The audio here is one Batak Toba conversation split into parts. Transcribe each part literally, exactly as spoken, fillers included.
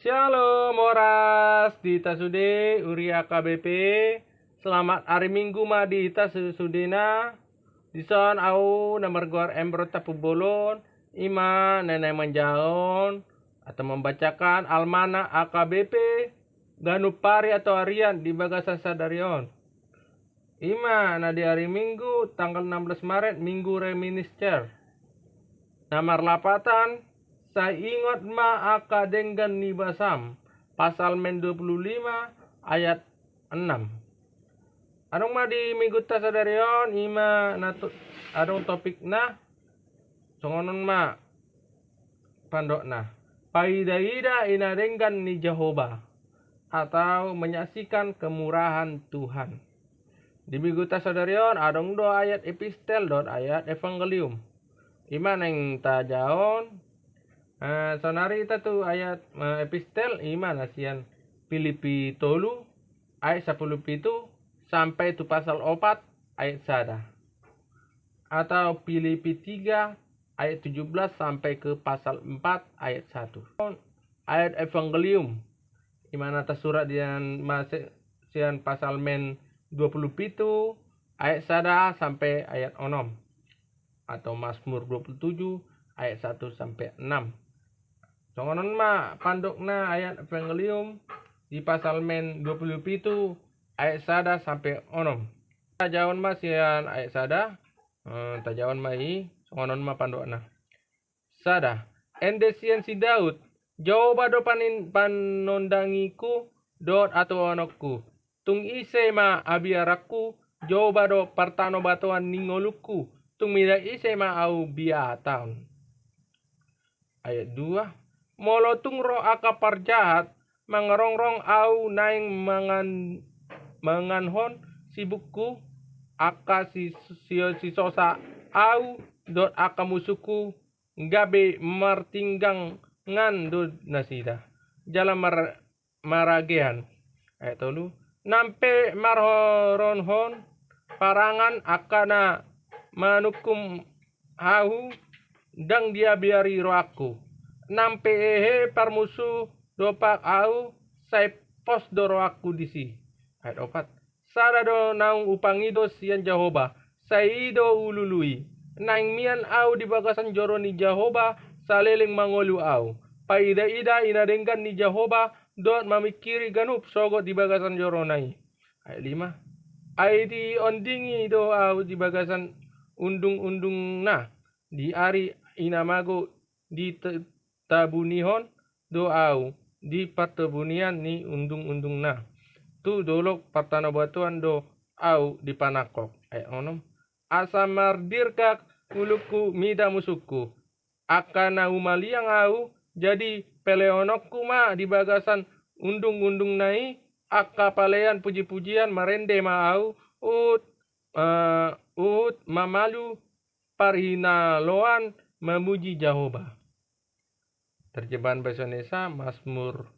Shalom, horas di hita sude, huria H K B P. Selamat hari Minggu ma di hita sudena. Dison au na margoar Embro Tampubolon, ima na naeng manjaha on atau membacakan almanak H K B P ganup ari atau harian di bagasan sadari on. Ima na di hari Minggu tanggal enam belas Maret, Minggu Reminiscer. Na marlapatan, sai ingot ma angka denggan ni basam, Psalmen dua puluh lima ayat enam. Adong ma di Mingguta sadari on, ima na to-, adong topikna, songon on ma pandokna. Paida-ida ina denggan ni Jahowa, atau menyaksikan kemurahan Tuhan. Di Mingguta sadari on, adong do ayat epistel dohot ayat evangelium. Ima naeng tajahahon, eh, saonari hita tu ayat, eh, epistel, ima na sian Pilipi tolu ayat sampulu pitu sampai tu pasal opat ayat sada. Atau Pilipi tiga ayat tujuh belas sampai ke pasal empat ayat satu. Ayat evangelium, ima na tasurat di an-, ma-, se-, sian Psalmen dua puluh pitu ayat sada sampai ayat onom. Atau Mazmur dua puluh tujuh ayat satu sampai enam. Songon on ma pandokna ayat evangelium di Psalmen dua puluh pitu ayat sada sampai onom. Tajahahon ma sian ayat sada, eh, tajahahon ma i, songon on ma pandokna. Sada, ende sian si Daud, Jahowa do panin-, panondangingku dohot hatuaononku. Tung ise ma habiaranku, Jahowa do partanobatoan ni ngolungku, tung mida ise ma ahu biatahon. Ayat dua, molo tung ro angka parjahat, mangarongrong ahu naeng mangan-, manganhon sibukku, angka si-, si-, sisosa ahu, dohot angka musungku, gabe martinggangan do nasida. Jala mar-, maragean. Ayat tolu. Nang pe marhoronhon parangan angka na manungkun ahu, ndang diabiari rohangku. Nang pe hehe parmusu dompak ahu, sai pos do rohangku disi. Ayat opat. Sada do naung hupangido sian Jahowa, sai i do hulului. Naeng mian ahu di bagasan joro ni Jahowa, saleleng mangolu ahu. Paida-ida ina denggan ni Jahowa, dohot mamingkiri ganup sogot di bagasan jorona i. Ayat lima. Ai diondingi do ahu di bagasan undung-undungna, di ari i na mago di te-, tabunihon do ahu di partabunian ni undung-undungna. Tu dolok partanobatoan do ahu dipanangkok. Ayat onom. Asa mardirgak ngolungku mida musungku. Angka na humaliang ahu, jadi pelehononku ma di bagasan undung-undungna i, angka palean puji-pujian marende ma ahu, huhut, eh, huhut mamalu parhinaloan mamuji Jahowa. Terjemahan bahasa Indonesia, Mazmur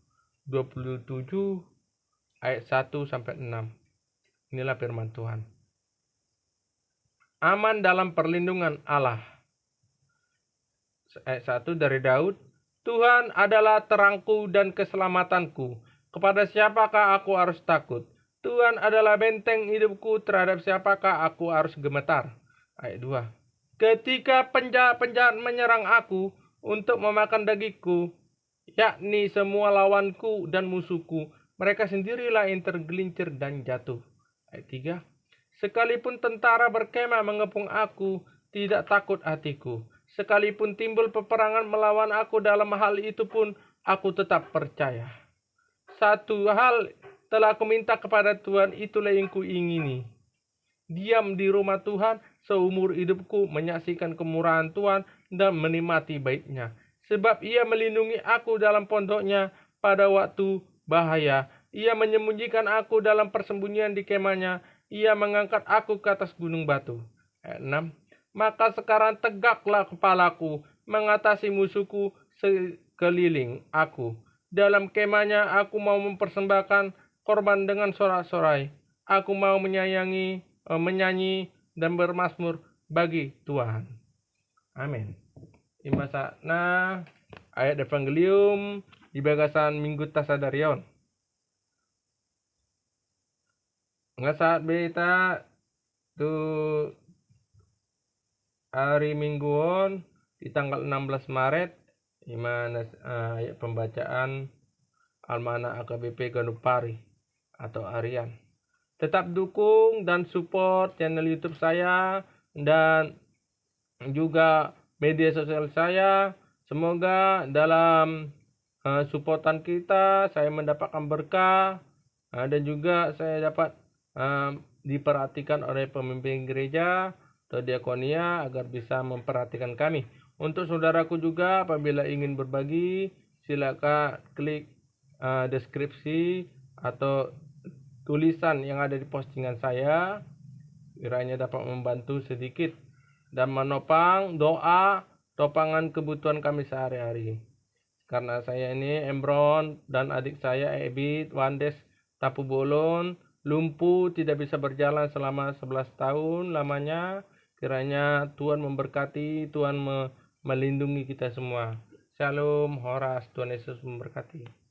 dua puluh tujuh ayat satu sampai enam. Inilah firman Tuhan. Aman dalam perlindungan Allah. Ayat satu dari Daud, Tuhan adalah terangku dan keselamatanku. Kepada siapakah aku harus takut? Tuhan adalah benteng hidupku, terhadap siapakah aku harus gemetar? Ayat dua. Ketika penjahat-penjahat menyerang aku untuk memakan dagingku, yakni semua lawanku dan musuhku, mereka sendirilah yang tergelincir dan jatuh. Ayat tiga. Sekalipun tentara berkemah mengepung aku, tidak takut hatiku. Sekalipun timbul peperangan melawan aku, dalam hal itu pun aku tetap percaya. Satu hal telah kuminta kepada Tuhan, itulah yang kuingini. Diam di rumah Tuhan seumur hidupku, menyaksikan kemurahan Tuhan dan menikmati baiknya. Sebab Ia melindungi aku dalam pondok-Nya pada waktu bahaya. Ia menyembunyikan aku dalam persembunyian di kemah-Nya. Ia mengangkat aku ke atas gunung batu. Ayat enam. Maka sekarang tegaklah kepalaku, mengatasi musuhku sekeliling aku. Dalam kemah-Nya aku mau mempersembahkan korban dengan sorak-sorai. Aku mau menyayangi, eh, menyanyi dan bermazmur bagi Tuhan. Amin. Ima sahatna ayat evangelium di bagasan minggu ta sadari on. Nga sahat be hita tu ari Minggu on di tanggal enam belas Maret, ima na, eh, pembacaan Almanak A K B P Ganup Ari atau harian. Tetap dukung dan support channel YouTube saya dan juga media sosial saya. Semoga dalam, eh, supportan kita, saya mendapatkan berkah, eh, dan juga saya dapat, eh, diperhatikan oleh pemimpin gereja atau diakonia agar bisa memperhatikan kami. Untuk saudaraku juga, apabila ingin berbagi, silakan klik, eh, deskripsi atau tulisan yang ada di postingan saya, kiranya dapat membantu sedikit dan menopang doa, topangan kebutuhan kami sehari-hari. Karena saya ini, Embron, dan adik saya, Ebit, Wandes, Tapubolon, lumpuh, tidak bisa berjalan selama sebelas tahun lamanya. Kiranya Tuhan memberkati, Tuhan me-, melindungi kita semua. Shalom, horas, Tuhan Yesus memberkati.